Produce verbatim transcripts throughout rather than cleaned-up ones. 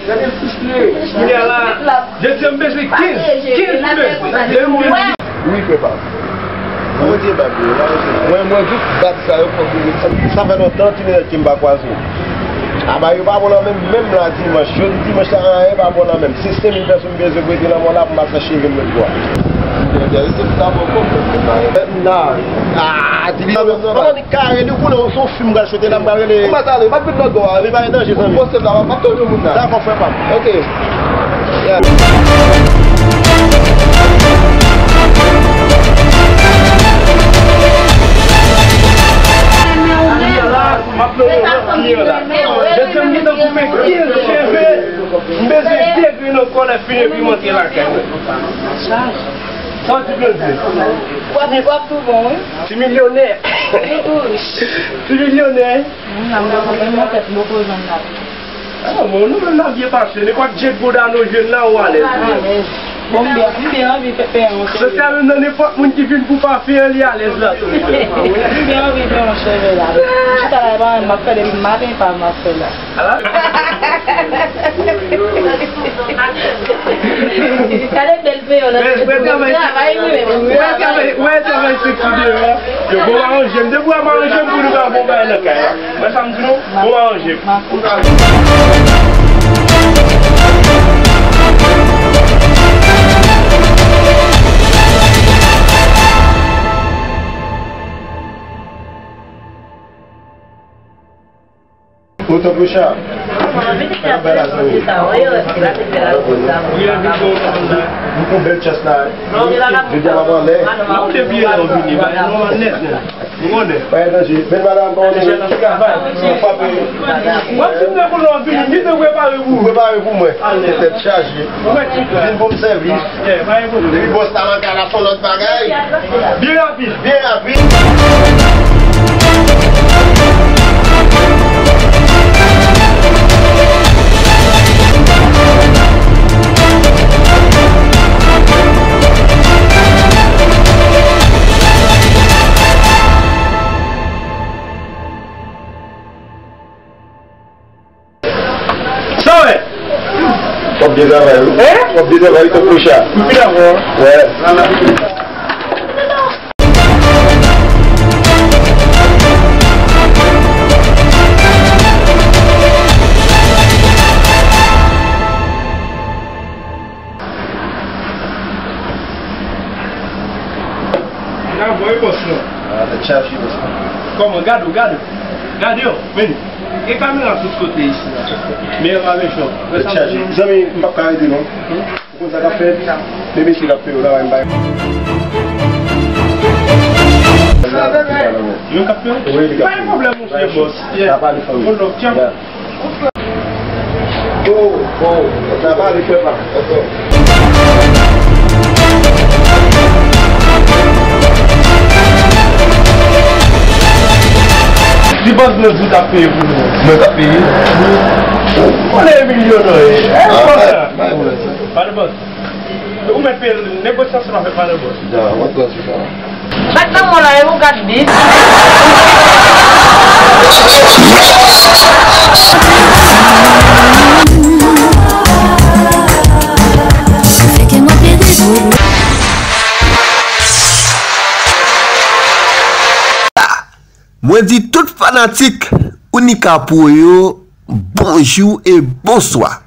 Gade l fristre. Kounye a la, dezyèm bezwen kenz, kenz bezwen. Wi, pepa. Bondye ba m yo. Mwen, mwen, tout bab sa yo fòk yo ret. Sa fè lontan, ti nenèt, ke m pa kwaze w. Aba yo pa bon nan menm, menm la dimanch. Jodi dimanch la, anyen pa bon nan menm. Se senk mil pèsonn m bezwen prete nan mò la pou m al fè cheve m lòt bò a. Enterese pou ta bon kòb, men se pa. Menm la. Ah, di li. Kòman li kare li, ou konnen se yon fim m pral choute la, m pral rele. Ou pa t ale, pa t vin nan gò a, li pa gen danje, zanmi. Ou poste la, m ap tande moun la. Dakò, frè pa m. Ok. Yeah. M ap nan moman kiyan la. Mesye, m gentan koupe kenz cheve. M bezwen de grenn ankò lè fini epi m antre lakay mwen. Sa w di, Blondine? W ap, w ap tou bon, wi. Ti milyonè. Ti milyonè. Moun nan, mwen konprann mwen tèt boko jwenn la. Ah, bon, nou menm n ap byen pase. Nenpòt Jake Gourdano jwenn la, ou alèz. Alèz. Bon, m byen, m byen anvi fè, fè yon seri. Sòsyè menm nan nenpòt moun ki vin pou pafen an, li alèz la tou. M byen anvi fè yon seri la. M chita la, e pa mwen, m ap fè depi maten, e pa m ap fè la. Ala. Gade bèl peyon nan. Mwen travay, mwen travay, mwen travay seksi deyò. Yo, bon, m aranje m. Depi w ap aranje m pou nou ka bon bagay nan kay la. Mwen sa m di nou, bon, m aranje m. Otan pwocha. Nou pran bèl chans la. Jodi a m ap anlè. Pa gen danje. Bèl madanm, kòman nou ye? Frape. W ap di m lè pou nou vini, m gentan prepare pou ou. Prepare pou mwen. Tèt chaje. Vin pou m sèvi. Depi bòs la nan kay la, se yon lòt bagay. Byen rapid. Byen rapid. Sa w wè? W ap byen travay, wi. Hein? W ap byen travay, wi, Tonton Richard. M fin avè w. Wè. N a voye bòs lan. Ah, tèt chaje, bòs lan. Kòman? Gade w, gade w. Gade yo, men. Gen kamera tout kote isi la. Men yo pa mechan. Tèt chaje. Zanmi, m p ap ka rete non. Ou konn sa k ap fèt? Men mesye k ap fè yo travay m bay. Yo k ap fè? Wi, li k ap fè. Pa gen pwoblèm, monchè, bòs. Yeah. N a pale fanmi. Hold up, tchao. Yeah. Oh, oh, n a pale frè pa. Di bòs nou di w t ap peye pou nou. Mwen t ap peye? Ou konnen Emilio non e. E, ah, bòs la. Bay, bay, bay. Pale bòs. Ou mèt peye l, negosyasyon pa fèt pa nan bòs. Ya, w ap pran sou sa. Bat nan mò la, e ou gad bit. Mwen di tout fanatik Unica Pro yo, bonjou e bonswa.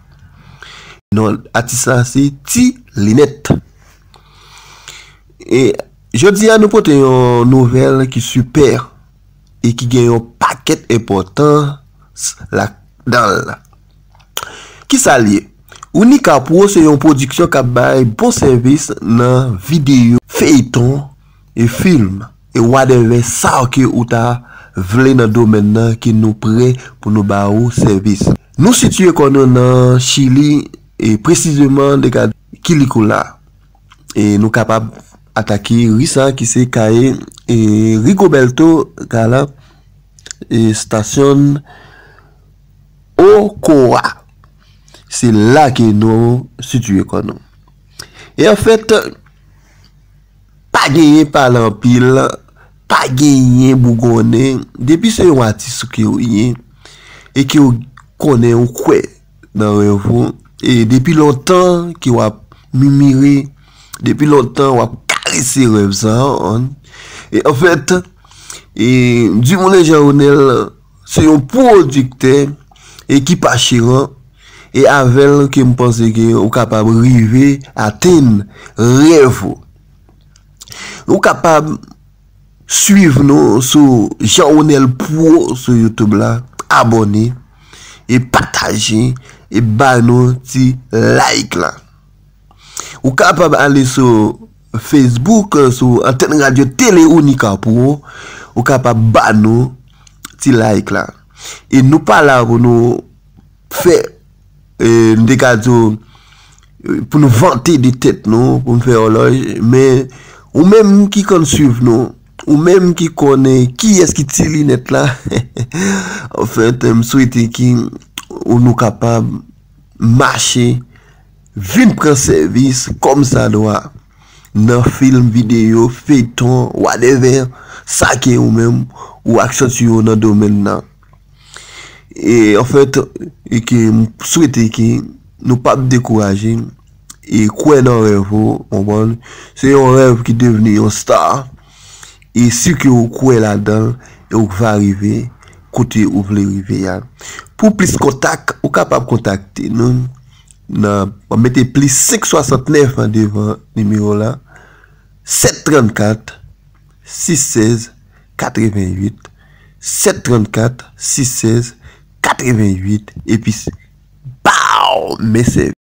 Non atis la se Ti Linèt. E jodi a nou pote yon nouvèl ki sipè e ki gen yon pakèt enpòtans ladan l. Kisa l ye? Unica Pro se yon pwodiksyon k ap bay bon sèvis nan videyo, feyton, e fim, e whatever sa ke ou ta vle nan domèn nan ke nou prè pou nou ba ou sèvis. Nou sitiye kò nou nan Chili, e presizeman nan Quilicura. E nou kapab atake ri sa ki se kay, e, Rigoberto Cala, e, stasyon Ocoa. Se la ke nou sitiye kò nou. E anfèt, pa genyen pale anpil, pa genyen bougonnen. Depi se yon atis ke ou ye, e ke w konnen ou kwè nan rèv ou. E depi lontan ke w ap mimire, depi lontan w ap karese rèv sa a, an. E anfèt, e Dumoulen Jean Ronel se yon pwodiktè e ki pa cheran, e avè l ke m panse ke ou kapab rive atenn rèv ou. Ou kapab swiv nou sou Jean Ronel Pro sou YouTube la, abòne e pataje e ba nou ti like la. Ou kapab ale sou Facebook, sou antèn radyo Tele Unica Pro, ou kapab ba nou ti like la. E nou pa la pou nou fè, e, m te ka di w, pou nou vante de tèt nou, pou nou fè òlòj, men ou menm ki konn swiv nou, ou menm ki konnen kiyès ki ti linèt la, anfèt, m swete ki ou nou kapab mache, vin pran sèvis kòmsadwa nan fim, videyo, feyton, whatever, sa ke ou menm ou aksantye w nan domèn nan. E anfèt, e ke m swete ke nou p ap dekouraje e kwè nan rèv ou, konprann? Se yon rèv ki devni yon star, e si ke ou kwè ladan l, e ou va rive kote ou vle rive a. Pou plis kontak, ou kapab kontakte nou nan, mwen mete plis senk swasantnèf an devan nimewo la, sèt trannkat sis sèz katrevenn uit, sèt trannkat sis sèz katrevenn uit, epi, baw, men sèvi.